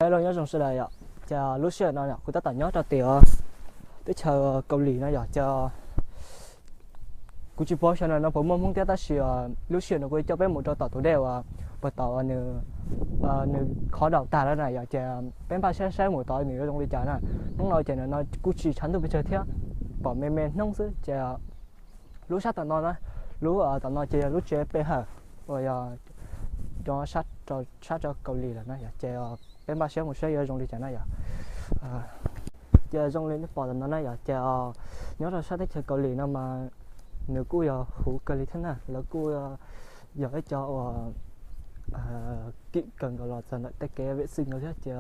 Hello, nyob zoo sawv daws yom. Ces lub sij hawm no kuv tab tom nyob rau tim teb chaws Kaus Lim no yom. Ces kuv tsis paub xyov no puas muaj Hmoob thiab, tab sis lub sij hawm no kuv coj peb mus rau tom tus dej uas puag tom nws, nws khov daus tag lawm na yom. Ces peb npaj siab saib mus tod nws yuav zoo li cas na. Hnub no ces no kuj tsis tshav ntuj pes tsawg thiab, pom me me hnub xwb ces lub sab tom no na, lub tom no ces yog lub tsev pe hawm uas yog cov sab rau Kaus Lim lawm na yom. Ces peb npaj siab mus saib yuav zoo li cas na yom. Ces zoo li nej pom tom no na yom, ces nyob rau sab teb chaws Kaus Lim no mas nws kuj yog huv kawg li thiab na. Lawv kuj yog ib co uas kim kawg nkaus los txog ntawm tej kev vem xwm nkaus thiab. Ces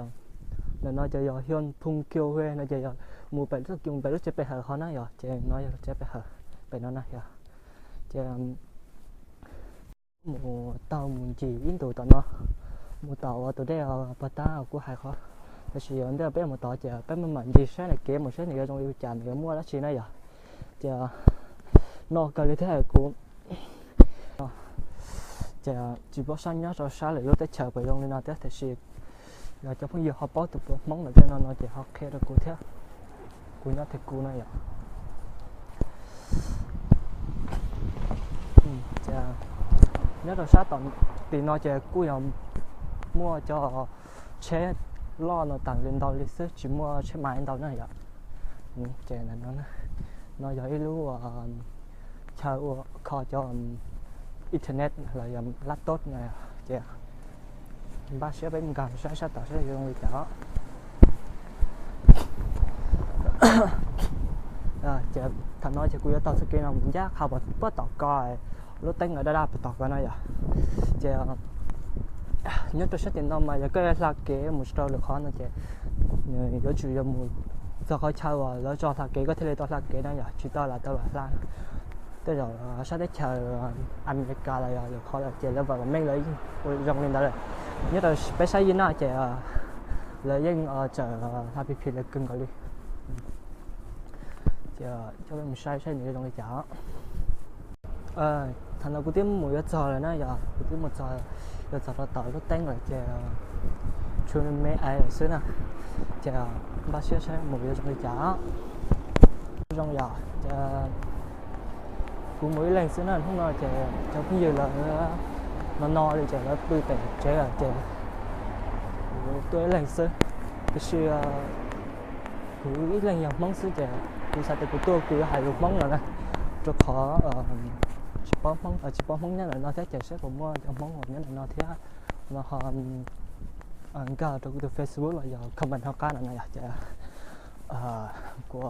ntawm no ces yog Hyon Phung Kyo Hue no ces yog mus pem lub, mus pem lub tsev pe hawm ho na yom. Ces no yog lub tsev pe hawm pem no na yom. Ces mus taug mus ncig ib ntus tom no, mus tom uas tus dej puag ta kuv hais qhov, tab sis yog ntej peb mus tod ces peb mam ncig saib nws kev mus saib nws yuav zoo li cas, nws yuav muaj dab tsi na yom. Ces no kawg li thiab kuv ces tsis paub sab nyob rau sab lwm lub teb chaws puas zoo li no thiab, tiam sis yog cov phooj ywg ho paub tus puas Hmoob lawm tej no no ces ho qhia rau kuv thiab. Kuv nyob thiab kuv no yom. Nyob rau sab tom tim no ces kuj yog muaj cov tsheb loj no tas li ntau li xwb, tsis muaj tsheb mais ntau na yom. Ces no yog ib lub chaw uas kho cov internet los yog laptop na. Ces npaj siab peb mus nkag saib sab tom saib zoo li cas. Ces thaum no ces kuv yuav taug txoj kev no mus ncaj qha puag tom ko, lub teeb daj daj puag tom ko no yom. Ces nyob rau sab tim no mas yog koj yuav hla kev mus rau lwm qhov no ces yuav tsum yuav mus txog qhov chaw uas lawv tso hla kev koj thiaj li tau hla kev na yom, tsis tau lam tau lam hla. Tej zaum sab teb chaws Amelikas los yog lwm qhov lawm ces lawv vam meej lawv yeej ua zoo li ntawd lawm. Nyob rau peb sab Yij Naj ces lawv yeej tseem hla phim phim lawv kawg nkaus li. Ces coj peb mus saib saib nws zoo li cas. Thaum no kuv twb mus yuav txog lawm na yom, kuv twb mus txog, yuav txog rau tom lub teeb lawm ces tshuav me me aiv lawm xwb na. Ces npaj siab saib mus yuav zoo li cas. Zoo yom, ces kuv mus ib leeg xwb na, hnub no ces cov phooj ywg lawv no no li ces lawv pw pem tsev lawm ces kuv tuaj ib leeg xwb. Tiam sis kuv ib leeg yog Hmoob xwb ces kuv xav tias kuv tuaj kuv yuav hais lus Hmoob no na, rau qhov tsis paub Hmoob, tsis paub Hmoob nyob ntawm no thiab ces saib puas muaj cov Hmoob uas nyob ntawm no thiab no ho nkag rau kuv tus Facebook los yog comment hauv qab no na yom. Ces kuv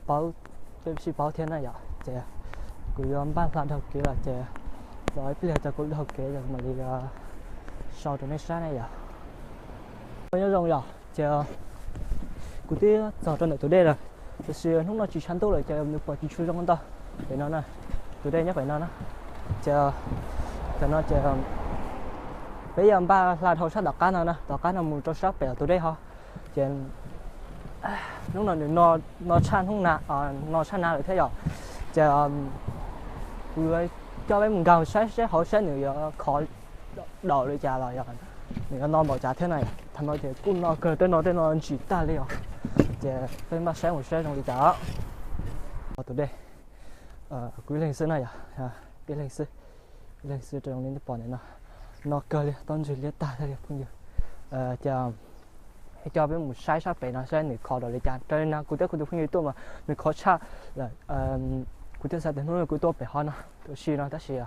paub, peb sib paub thiab na yom. Ces kuv yuav npaj hla dhau kev lawm ces los ib pliag tso kuv dhau kev ces kuv mam li sau rau nej saib na yom. Nyob zoo yom, ces kuv twb txog rau ntawm tus dej lawm, tiam sis hnub no tsis tshav ntuj lawm ces nws pom tsis tshua zoo ntau. Pem no na, tus dej nyob pem no na. Ces tam no ces peb yuav npaj hla dhau sab tom qab no na, tom qab no mus rau sab pem tus dej ho. Ces hnub no nws no tshaj hnub na, no tshaj na lawm thiab yom. Ces kuv yuav coj peb mus nkag saib seb hauv saib nws yuav khov daus li cas los yog nws yuav no npaum cas thiab na. Thaum no ces kuj no kawg, tej no tej no ntsim tag li os. Ces peb npaj saib mus saib zoo li cas. Tus dej, kuv ib leeg xwb na yom, ib leeg xwb, ib leeg xwb rau zoo li nej pom ntawm no. No kawg li, tau ntswg liab tag li phooj ywg. Ces coj peb mus saib sab pem no saib nws khov daus li cas. Raws li no kuv thiab kuv tus phooj ywg tuaj mas nws khov tshaj lawm. Kuv thiaj xav tias hnub no kuv tuaj pem hov no, tuaj si no tab sis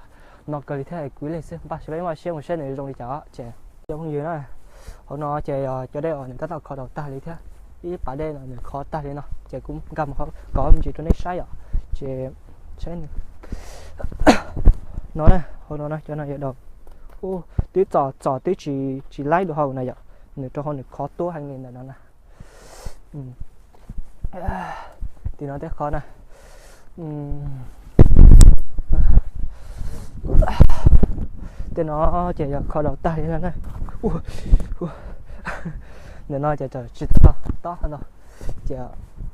no kawg li thiab, kuv ib leeg xwb, npaj siab, peb npaj siab mus saib nws zoo li cas. Ces cov phooj ywg na, hauv no ces yog cov dej uas nws tab tom khov daus tag li thiab, ib pas dej no nws khov tag li no ces kuv nkag mus kom ntsis rau nej saib yom. Ces saib no, hauv no cov no yog daus, twb txom txom twb tsis laib dua hauv na yom, nws rau hauv nws khov tuab heev li ntawm no na. Tim no tej qhov na, tej no ces yog khov daus tag li no na. Ntawm no ces tsis txog tob no, ces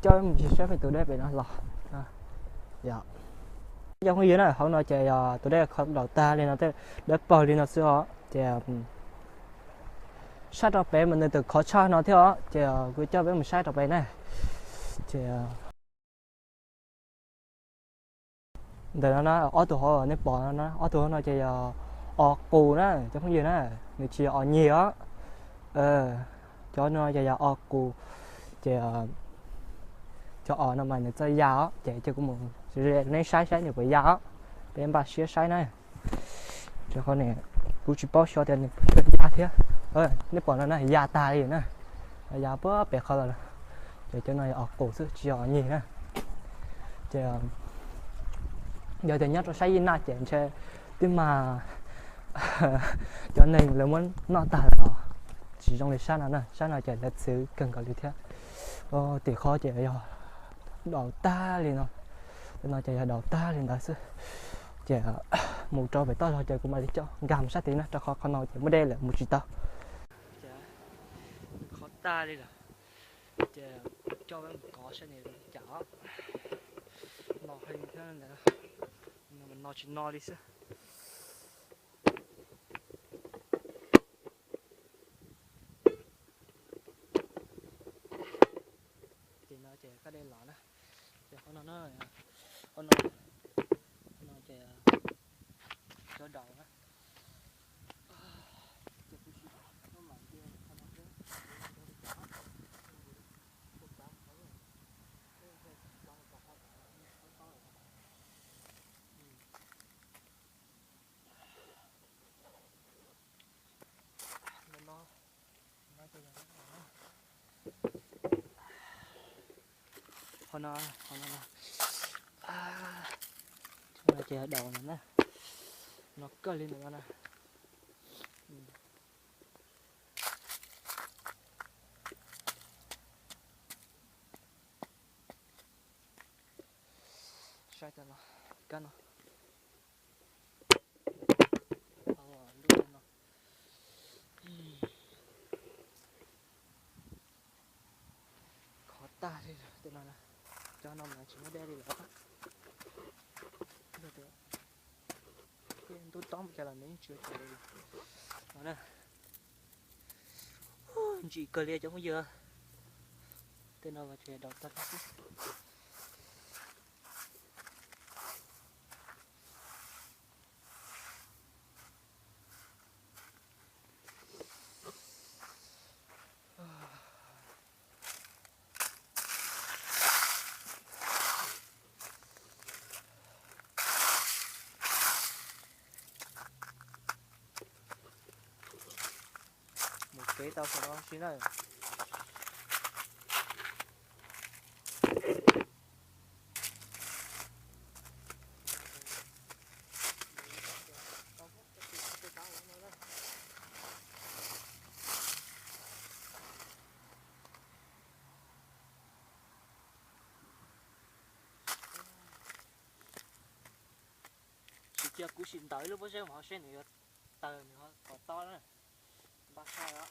coj mus ntsis saib pem tus dej pem no los. Yog, cov phooj ywg na, hauv no ces yog tus dej khov daus tag li no, dawb paug li no xwb os. Ces Sab rau pem mas nws tawm khov tshaj no thiab os, ces kuv coj peb mus saib rau pem na. Ces ntawm no na, ob tug hauv nej pom no, ob tug hauv no ces yog os qus na cov phooj ywg na, nws tsis yog os nyig os. Cov no ces yog os qus, ces cov os no mas nws txawj ya os, ces cia kuv mus ze rau nej saib saib nws puas ya os. Peb npaj siab saib na. Rau qhov ne, kuv tsis paub xyov tias nws puas ya thiab. Nej pom no na, ya tag li na, ya puag pem qhov los. Ces cov no yog os qus xwb tsis yog os nyig na. Ces yog tias nyob rau sab Yij Naj ces ntshe twb mag cov neeg lawv muab noj tag lawm os. Tsis zoo li sab no na, sab no ces lawv txwv kawg nkaus li thiab. Tim qhov ces yog daus tag li no, no ces yog daus tag li ntawd xwb. Ces mus rau pem toj zog ces kuv mam li coj nkag mus sab tid na, rau qhov qhov no ces muaj dej lawm mus tsis tau. Ces khov tag li lawm, ces coj peb mus kov saib nws cas os. No heev thiab ntawd, no tsis no li xwb. Ces no ces kab dej los na, ces qhov no, qhov no, qhov no ces cov daus na. Qhov no, qhov no, no ces daus no na, no kawg li ntawm no na. Saib tau no, kab no, lub no. Khov tag li lawm tej no na, cov no mas tsis muaj dej li lawm. Ntub tob mus cas los nws yeej tsis ua cas li no na. Ntsim kawg li cov phooj ywg, tej no mas tsuas yog daus tag xwb. Mus kev tau qhov no si na. Tsis cia kuv sim ntawm lub pob zeb mus ho seb nws yuav tawg nws ho kom tob na. Npaj saib os.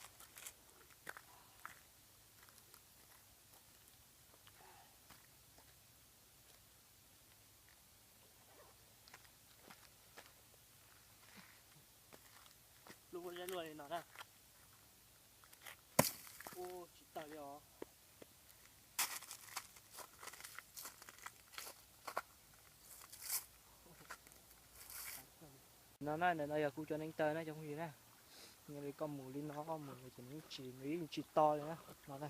Lub pob zeb luaj li no na. Ua tsis tawg li os. No na, ntawm no yog kuv cov neev taw na cov phooj ywg na. Yog li koj mus li no koj mus ces nws yeej tsis, nws yeej tsis to li na. No na,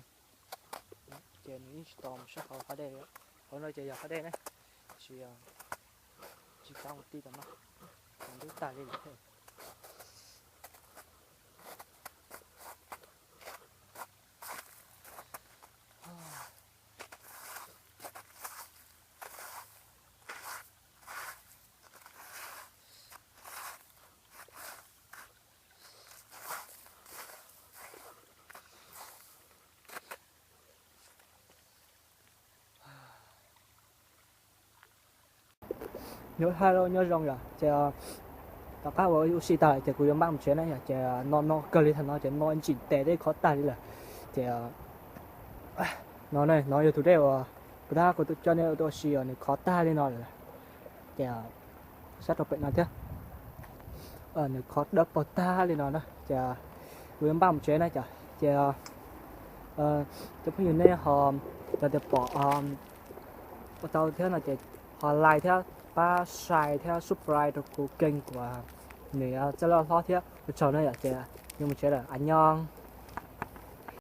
ces nws yeej tsis to mus sab hauv qhov dej li. Hauv no ces yog qhov dej na, tab sis tsis tau mus ti tom no, ntub tag li lawm thiab. Nyob hais lus nyob zoo yom, ces tom qab uas ua si tag ces kuv yuav npaj mus tsev na yom, ces no no kawg li thaum no ces no ntsim tes dej khov tag li lawm. Ces no ne, no yog tus dej uas puag ta kuv coj nej ua si os, nws khov tag li no lawm. Ces sab rau pem no thiab, nws khov dawb paug tag li no na. Ces Kuv yuav npaj mus tsev na cov, ces cov phooj ywg nej ho, cov tias pom ua tau thiab no ces ho like thiab pab share thiab subscribe rau kuv kênh kuv, nws txawj loj hlob thiab. Ua tsaug na yom, ces yuav mus tsev lawm, a nyob.